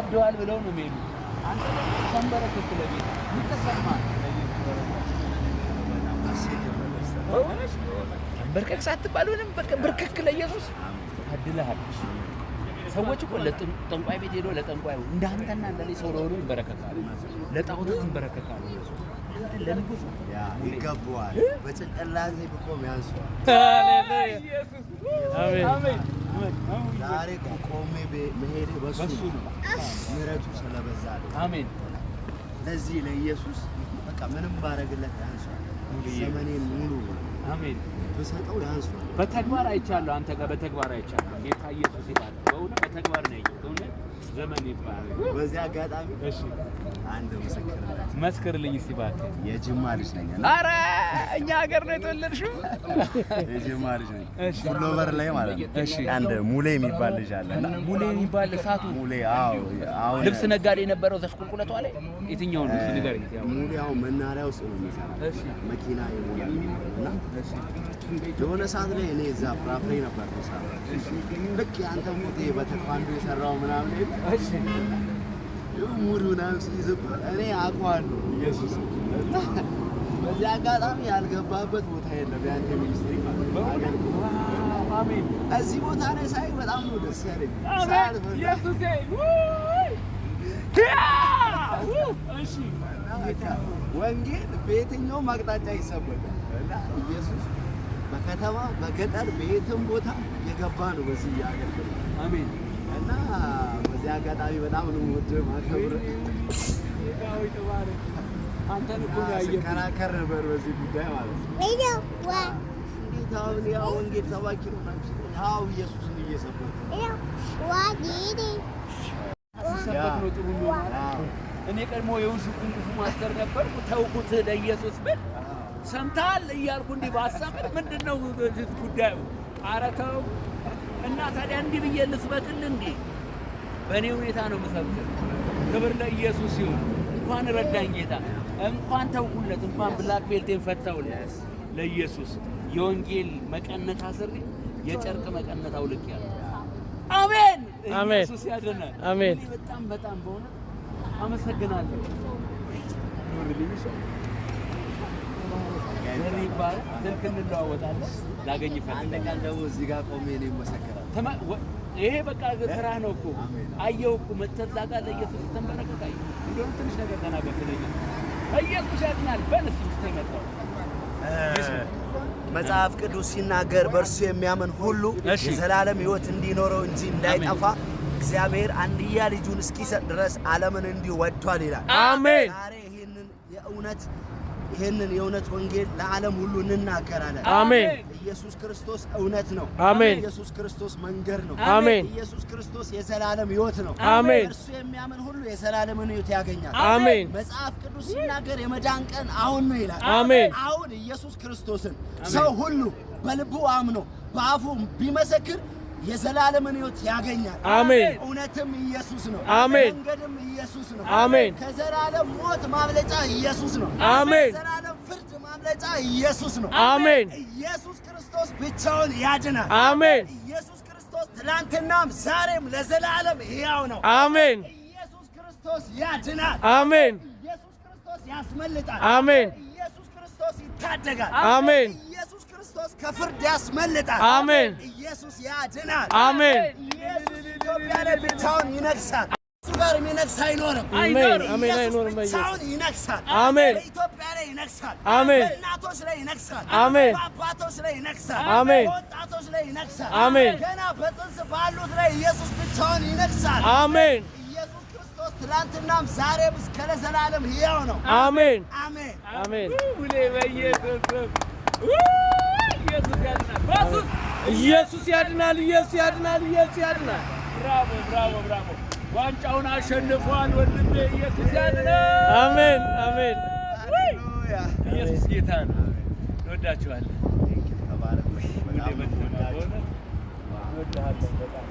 አብደዋል ብለው ነው የሚሄዱ። አንተ ደግሞ ተንበረከክ ለጌታ፣ ምን ተሰማህ? በእውነት ተንበርከክ ሳትባል ምንም በቃ ብርክክ ለኢየሱስ ታድለሃል። ሰዎች እኮ ለጠንቋይ ቤት ሄዶ ለጠንቋዩ እንዳንተና እንደኔ ሰው ለሆኑ ይንበረከካሉ፣ ለጣዖታት ይንበረከካሉ። አንተ ለንጉሱ ይገባዋል። በጭንቅላቴ ብቆም ያንሰዋል። አሜን። አሜን። ዛሬ እኮ ቆሜ መሄዴ በሱ በሱ ነው። ነው። ምሕረቱ ስለበዛ ነው። አሜን። ለዚህ ለኢየሱስ በቃ ምንም ባረግለት ያንሰዋል። ሙሉዬ። ዘመኔን ሙሉ አሜን። ብሰጠው ያንሰዋል። በተግባር አይቻለሁ። አንተ ጋር በተግባር አይቻለሁ። ጌታ ኢየሱስ ይባላል። በእውነት በተግባር ነው ያየሁት። እውነት ዘመን ይባላል። በዚህ አጋጣሚ እሺ፣ አንድ ምስክርነት። መስክርልኝ እስቲ እባክህ። የጅማ ልጅ ነኝ እና ኧረ እኛ ሀገር ነው የተወለድሽው? የጅማ ልጅ ነኝ። እሺ። ፉሎበር ላይ ማለት ነው። እሺ። አንድ ሙሌ የሚባል ልጅ አለ እና ሙሌ የሚባል እሳቱ ሙሌ፣ አዎ፣ አሁን ልብስ ነጋዴ የነበረው እዛች ቁልቁለቷ ላይ የትኛው ነው? እስኪ ንገረኝ። ሙሌ አሁን መናኸሪያ ውስጥ ነው የሚሰራው። መኪና ይሞላል እና የሆነ ሰዓት ላይ እኔ እዛ ፍራፍሬ ነበር የምሰራው። ልክ የአንተን ፎቶ በተኳንዶ የሰራው ምናምን የለ mood ምናምን ሲይዝብህ እኔ አውቀዋለሁ ኢየሱስ። እና በዚህ አጋጣሚ ያልገባበት ቦታ የለም የአንተ ministry ማለት ነው። አገልግሎት። አሜን። እዚህ ቦታ ላይ ሳይ በጣም ነው ደስ ያለኝ። አሜን። ሳያልፍ ኢየሱሴ ውይ! ያ! እሺ። እና በቃ ወንጌል በየትኛውም አቅጣጫ ይሰበካል እና ኢየሱስ በከተማ፣ በገጠር፣ በየትም ቦታ የገባ ነው በዚህ አገልግሎት። አሜን። እና በዚህ አጋጣሚ በጣም ነው የምወድህ፣ ማከብርህ። ጌታ ሆይ ተባረክ። አንተን እኮ ነው ያየሁት። ስከራከር ነበር በዚህ ጉዳይ ማለት ነው። እንዴት አሁን ያው ወንጌል ሰባኪ ነው ምናምን ሲለኝ፣ አዎ፣ ኢየሱስን እየሰበከ ነው። ሲሰበክ ነው ጥሩ የሚሆነው። እኔ ቀድሞ የውሹ ኩንግፉ master ነበርኩ። ተውኩት ለኢየሱስ ብል ሰምተሃል እያልኩ እንዲህ ባሳምን ምንድን ነው ጉዳዩ? ኧረ ተው። እና ታዲያ እንዲህ ብዬ ልስበክልህ እንዴ? በእኔ ሁኔታ ነው የምሰብክህ። ክብር ለኢየሱስ ይሁን። እንኳን ረዳኝ ጌታ፣ እንኳን ተውኩለት፣ እንኳን black belt ኤን ፈታሁለት ለኢየሱስ። የወንጌል መቀነት አስሬ የጨርቅ መቀነት አውልቄያለሁ። አሜን። አሜን። ኢየሱስ ያድናል። አሜን። እኔ በጣም በጣም በእውነት አመሰግናለሁ። ኑርልኝ። እሺ። ዘሪ ይባላል። ስልክ እንለዋወጣለን። ላገኝ አንድ እፈልጋለሁ። ቀን ደግሞ እዚህ ጋር ቆሜ እኔ እመሰክራለሁ። ይሄ በቃ ስራህ ነው እኮ። አሜን። አየሁ እኮ መተህ እዛ ጋር ለኢየሱስ ስትንበረከክ አየሁ። እንደውም ትንሽ ነገር ተናገር ስለኛ። ኢየሱስ ያድናል በል እስኪ ውስጥ የመጣው። መጽሐፍ ቅዱስ ሲናገር በእርሱ የሚያምን ሁሉ የዘላለም ሕይወት እንዲኖረው እንጂ እንዳይጠፋ እግዚአብሔር አንድያ ልጁን እስኪሰጥ ድረስ ዓለምን እንዲሁ ወዷል ይላል። አሜን። ዛሬ ይህንን የእውነት ወንጌል ለዓለም ሁሉ እንናገራለን። አሜን። ኢየሱስ ክርስቶስ እውነት ነው። አሜን። ኢየሱስ ክርስቶስ መንገድ ነው። አሜን። ኢየሱስ ክርስቶስ የዘላለም ሕይወት ነው። አሜን። እርሱ የሚያምን ሁሉ የዘላለምን ሕይወት ያገኛል። አሜን። መጽሐፍ ቅዱስ ሲናገር የመዳን ቀን አሁን ነው ይላል። አሜን። አሁን ኢየሱስ ክርስቶስን ሰው ሁሉ በልቡ አምኖ በአፉ ቢመሰክር የዘላለምን ሕይወት ያገኛል። አሜን። እውነትም ኢየሱስ ነው። አሜን። መንገድም ኢየሱስ ነው። አሜን። ከዘላለም ሞት ማምለጫ ኢየሱስ ነው። አሜን። ከዘላለም ፍርድ ማምለጫ ኢየሱስ ነው። አሜን። ኢየሱስ ክርስቶስ ብቻውን ያድናል። አሜን። ኢየሱስ ክርስቶስ ትላንትናም ዛሬም ለዘላለም ሕያው ነው። አሜን። ኢየሱስ ክርስቶስ ያድናል። አሜን። ኢየሱስ ክርስቶስ ያስመልጣል። አሜን። ኢየሱስ ክርስቶስ ይታደጋል። አሜን። ኢየሱስ ክርስቶስ ከፍርድ ያስመልጣል። አሜን። ኢየሱስ ያድናል። አሜን። ኢየሱስ ኢትዮጵያ ላይ ብቻውን ይነግሳል። እሱ ጋር የሚነግስ አይኖርም። አሜን። አሜን። ኢየሱስ አይኖርም በኢየሱስ ብቻውን ይነግሳል። አሜን። በኢትዮጵያ ላይ ይነግሳል። አሜን። በእናቶች ላይ ይነግሳል። አሜን። በአባቶች ላይ ይነግሳል። አሜን። በወጣቶች ላይ ይነግሳል። አሜን። ገና በጽንስ ባሉት ላይ ኢየሱስ ብቻውን ይነግሳል። አሜን። ኢየሱስ ክርስቶስ ትላንትናም ዛሬም እስከ ለዘላለም ሕያው ነው። አሜን። አሜን። አሜን። ውሌ በኢየሱስ ስም ኢየሱስ ያድናል። በሱስ ኢየሱስ ያድናል። ኢየሱስ ያድናል። ኢየሱስ ያድናል። Bravo, bravo, bravo! ዋንጫውን አሸንፏል ወንድሜ። ኢየሱስ ያድናል። አሜን። አሜን። ሃሌሉያ። ኢየሱስ ጌታ ነው። እንወዳችኋለን። ተባረኩ። ውሌ በጣም ነው የምወዳችሁ። በእውነት እንወድሃለን በጣም።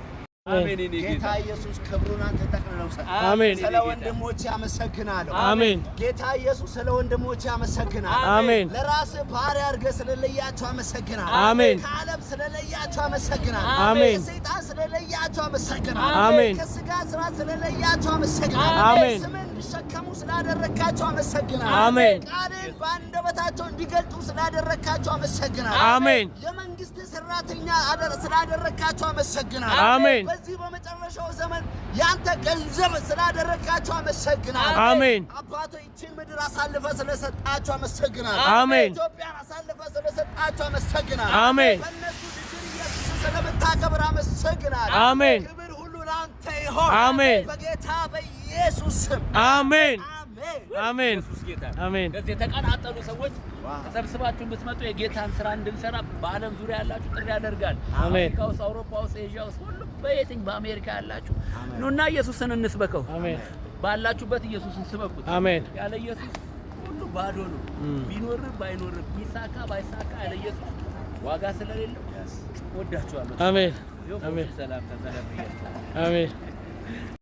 አሜን የኔ ጌታ ጌታ። ኢየሱስ ክብሩን አንተ ጠቅልለው ውሰድ። አሜን። ስለ ወንድሞቼ አመሰግናለሁ። አሜን። ጌታ ኢየሱስ፣ ስለ ወንድሞቼ አመሰግናለሁ። አሜን። ለራስህ ባሪያ አድርገህ ስለለያቸው አመሰግናለሁ። አሜን። ከዓለም ስለለያቸው አመሰግናለሁ። አሜን። ከሰይጣን ስለለያቸው አመሰግናለሁ። አሜን። ከስጋ ስራ ስለለያቸው አመሰግናለሁ። አሜን። ስምን እንዲሸከሙ ስላደረግካቸው አመሰግናለሁ። አሜን። ቃልን በአንደበታቸው እንዲገልጡ ስላደረግካቸው አመሰግናለሁ። አሜን። የመንግስት ሰራተኛ ስላደረግካቸው አመሰግናለሁ። አሜን። በዚህ በመጨረሻው ዘመን ያንተ ገንዘብ ስላደረግካቸው አመሰግናለሁ። አሜን። አባቶ፣ ይችን ምድር አሳልፈህ ስለሰጣቸው አመሰግናለሁ። አሜን። ኢትዮጵያን አሳልፈህ ስለሰጣቸው አመሰግናለሁ። አሜን። በእነሱ ልጅን ኢየሱስን ስለምታከብር አመሰግናለሁ። አሜን። ክብር ሁሉ ለአንተ ይሆን። አሜን። በጌታ በኢየሱስ ስም። አሜን። አሜን። አሜን። ኢየሱስ ጌታ። አሜን። እንደዚህ የተቀናጠሉ ሰዎች ተሰብስባችሁ እንድትመጡ፣ የጌታን ስራ እንድንሰራ በዓለም ዙሪያ ያላችሁ ጥሪ ያደርጋል። አሜን። አፍሪካ ውስጥ፣ አውሮፓ ውስጥ፣ ኤዥያ ውስጥ፣ ሁሉም በየትኝ በአሜሪካ ያላችሁ ኑና ኢየሱስን እንስበከው። አሜን። ባላችሁበት ኢየሱስን ስበኩት። አሜን። ያለ ኢየሱስ ሁሉ ባዶ ነው። ቢኖርም ባይኖርም፣ ቢሳካ ባይሳካ ያለ ኢየሱስ ዋጋ ስለሌለው ወዳችኋለሁ። አሜን። ይኸው አሜን። ሰላም ተሰላም። አሜን።